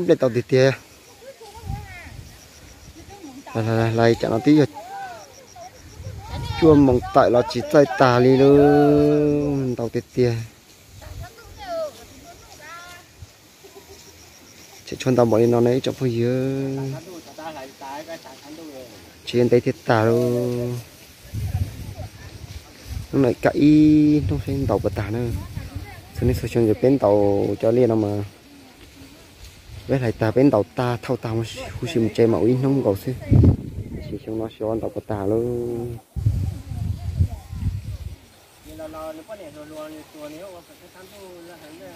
Nplej ntau tiag tiag. Hlais tsam no twb yog cuaj moos tawm los tsis txawj tag li lauj, ntau tiag tiag. Tseem tshuav ntau npaum li no ne ib tsoom phooj ywg. Tsis ntev thiaj tag lauj. Hnub no kaj ib hnub seb ntaus puas tag na. Txhua hnub txhua xyoo ces peb ntaus cov liaj no mas peb hlais tag peb ntaus tag thauj tag huv si mus tsev mas ua ib hnub nkaus xwb. Tiam sis xyoo no xyov ntaus puas tag lauj.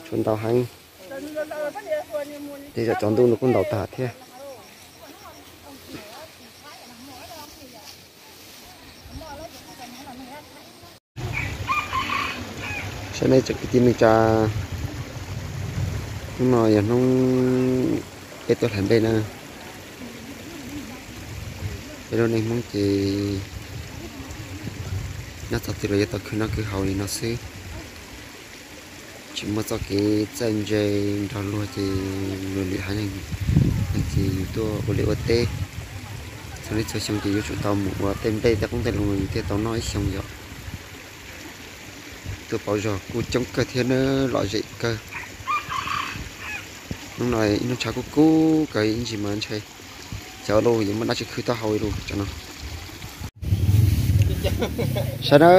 Tshuav ntau heev. Tej zaum tsaus ntuj no kuj ntaus tag thiab. Saib nej tsoom kwv tij neej tsa, hnub no yog hnub peb tuaj hlais nplej na. Peb lub neej Hmoob ces nyob txog twg los yuav tau khwv noj khwv haus li no xwb. Tsis muaj txoj kev txawj ntse nrog luag ces luag lwm haiv neeg ces yus tuaj ua liaj ua teb. Txhua li txhua xyoo ces yuav tsum tau mus ua tej nplej tej qoob tej loo no yus thiaj tau noj ib xyoo yom. Tuaj pauv zog kuj coob kawg thiab na, lom zem kawg. Hnub no ib hnub tshav kub kub kawg ib ntsis mas ntshe xyov luj yuav muaj dab tsi khwv taub hau li lus tsam no. Saib na,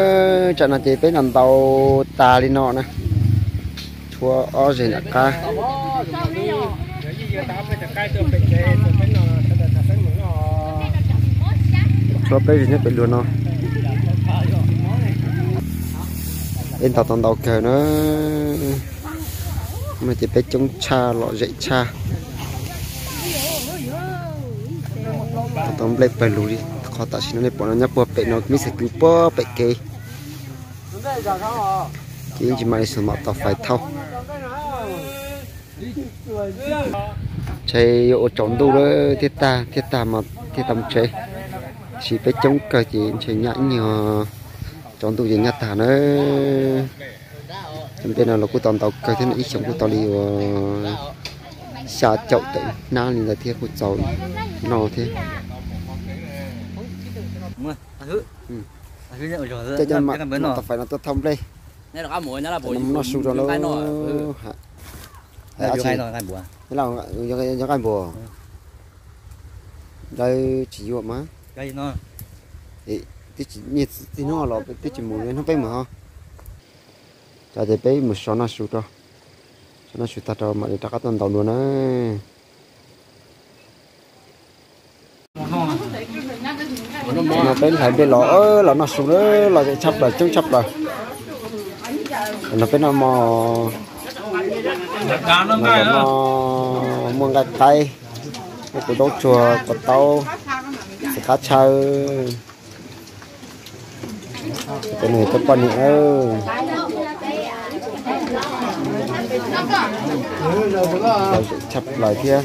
tsam no ces peb ntaus ntaus tas li no na. Tshuav ob zeg nram qab. Tshuav peb zeg nyob pem luag no. Peb ntaus tau ntau kawg na. Hnub no ces peb coob tshaj lom zem tshaj. Tau nplej pawg lug li qhov tam sim no nej pom no nyob puag pem no me xeem kwv puag pem kev. Ces ib ntsis mam li xub mam tau fais thauj. Ntshe yuav ua tsaus ntuj lawm thiaj tag, thiaj tag mas thiaj tau mus tsev. Tiam sis peb coob kawg ces ntshe nyaj ib nyuag tsaus ntuj ces nyaj tag na. Cov nplej no los kuj tau ntau kawg thiab no, ib xyoos kuj tau li uas xya caum tawm hnab li ntawd thiab kuj txaus noj thiab. Coj coj mam tau fais no tuaj thauj nplej. Noj su rau lauj. Nyob nqaij npua. Ntawd tsis yuav mas. Tij hnub los twb tsis mus, hnub peb mus ho. Cov ces peb mus so noj su rau, so noj su tag rau mam li rov qab tuaj ntaus dua na. No peb hlais nplej los, los noj su na, los zem tshaj plaws, coob tshaj plaws. No peb noj mov, no muaj nqaij qaib, muaj kuv zaub tsuag, kuv taub, xim qab tshaw. Cov no yog cov poj niam. Los zem tshaj plaws thiab,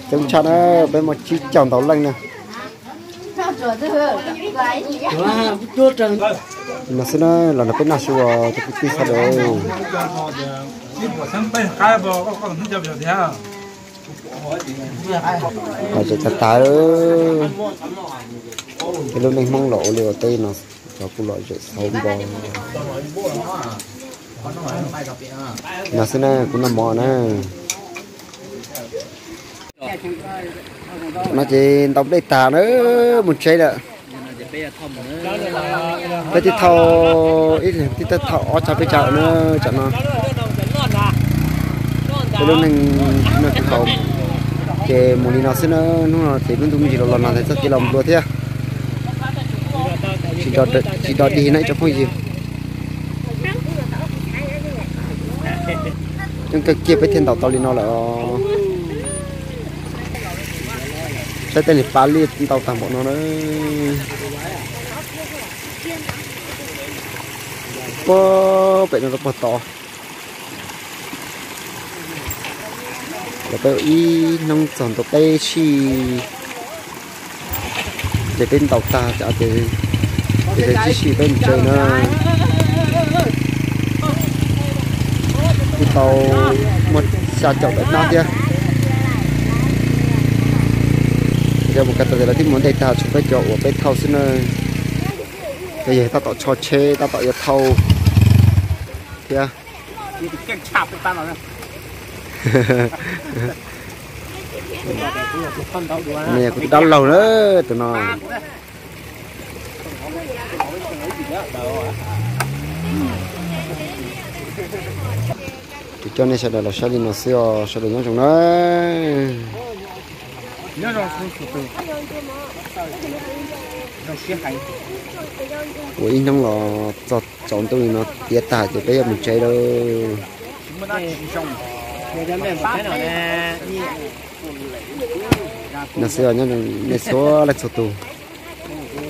coob tshaj na, peb muaj tsib caug ntau leej na. No xwb na, los nrog peb noj su os cov kwv tij sawv daws. Los zem tag tag, peb lub neej Hmoob los ua liaj ua teb no, cov kuj los zem xauv npo. No xwb na, kuv noj mov na. No ces ntaus nplej tag na, mus tsev lawm. Peb twb thauj, ib leeg twb thauj ob tsag peb tsag na, tsam no peb lub neej noj haus ces mus li no xwb na. Hnub no ces lub ntuj me ntsis los los nag, txoj kev los nplua thiab, tsis dog dig na ib tsoom phooj ywg. Coob kawg kiag peb thiaj ntaus tau li no lawm os. Saib tej niag pa liaj ntau tag npaum no na. Puag pem no rau puag tod. Los peb ua ib hnub txog ntua peb sij, ces peb ntaus tag ces peb sib sij peb mus tsev na. Twb tau muaj xya Caum ntawm no thiab. Yog mus ka tau tias lawv twb muab ntej tag, tshuav peb cov uas peb thauj xwb na. Yog tab tom tsho tsheb, tab tom yuav thauj thiab. Yog kuv dab laug na, tus no. Kuv coj nej sawv daws los saib li no xwb os, sawv daws nyob zoo na. Ua ib hnub los txog tsaus ntuj li no tiav tag ces peb yuav mus tsev lawm. No xwb os, nyob zoo nej txhua leej txhua tus.